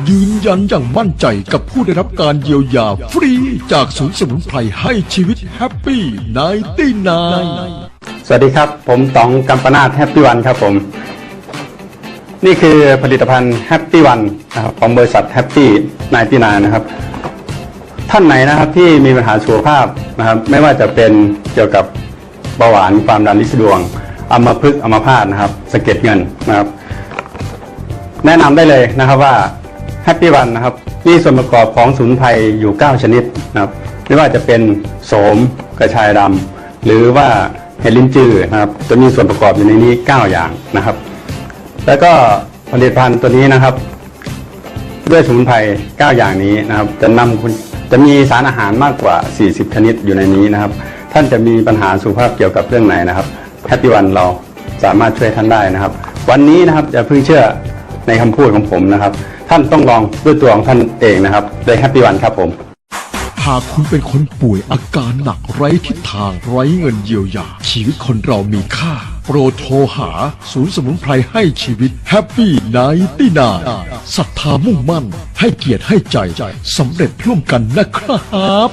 ຢືນຢັນຢ່າງໝັ້ນໃຈກັບຜູ້ໄດ້ຮັບການຢຽວຢາຟຣີຈາກສູນສະໝຸນໄພໃຫ້ຊີວິດ Happy ໄນຕີນາຍນ໌. ສະຫວັດດີຄັບ ຜົມ ຕ໋ອງ ກຳປະນາດ Happy One ຄັບຜົມ. ນີ້ຄືຜະລິດຕະພັນ Happy One ນະຄັບ ຂອງບໍລິສັດ Happy ໄນຕີນາຍນ໌ ນະຄັບ. ທ່ານໃດນະຄັບທີ່ມີບັນຫາສຸຂະພາບນະຄັບ ໄມ່ວ່າຈະເປັນກ່ຽວກັບເບົາຫວານ, ຄວາມດັນລິດສະດວງ, ອຳມະພຶກ, ອຳມະພາດນະຄັບ, ສະເກັດເງິນນະຄັບ ແນະນຳໄດ້ເລີຍນະຄັບວ່າ Happy One ນະຄັບ ມີສ່ວນປະກອບຂອງສະໝຸນໄພຢູ່ເກົ້າຊະນິດນະຄັບ ໄມ່ວ່າຈະເປັນໂສມ, ກະຊາຍດຳ ຫຼືວ່າເຫັດລິນຈືນະຄັບ ຈະມີສ່ວນປະກອບຢູ່ໃນນີ້ເກົ້າຢ່າງນະຄັບ. ແລ້ວກໍຜະລິດຕະພັນຕົວນີ້ນະຄັບ ດ້ວຍສະໝຸນໄພເກົ້າຢ່າງນີ້ນະຄັບ ຈະນຳ ຈະມີສານອາຫານມາກກວ່າສີ່ສິບຊະນິດຢູ່ໃນນີ້ນະຄັບ. ທ່ານຈະມີບັນຫາສຸຂະພາບກ່ຽວກັບເລື່ອງໃດນະຄັບ Happy One ເຮົາສາມາດຊ່ວຍທ່ານໄດ້ນະຄັບ. ວັນນີ້ນະຄັບ ຢ່າເພິ່ງເຊື່ອໃນຄຳພູດຂອງຜົມນະຄັບ ທ່ານຕ້ອງລອງດ້ວຍຕົວຂອງທ່ານເອງນະຄັບ ໂດຍ Happy One ຄັບຜົມ. ຫາກຄຸນເປັນຄົນປ່ວຍອາການໜັກ ໄຮ້ທິດທາງ ໄຮ້ເງິນຢຽວຢາ ຊີວິດຄົນເຮົາມີຄ່າ ໂປດໂທຫາສູນສະໝຸນໄພໃຫ້ຊີວິດ Happy ໄນຕີນາຍນ໌. ສັດທາມຸ່ງໝັ້ນ ໃຫ້ກຽດໃຫ້ໃຈ ສຳເລັດຮ່ວມກັນນະຄັບ.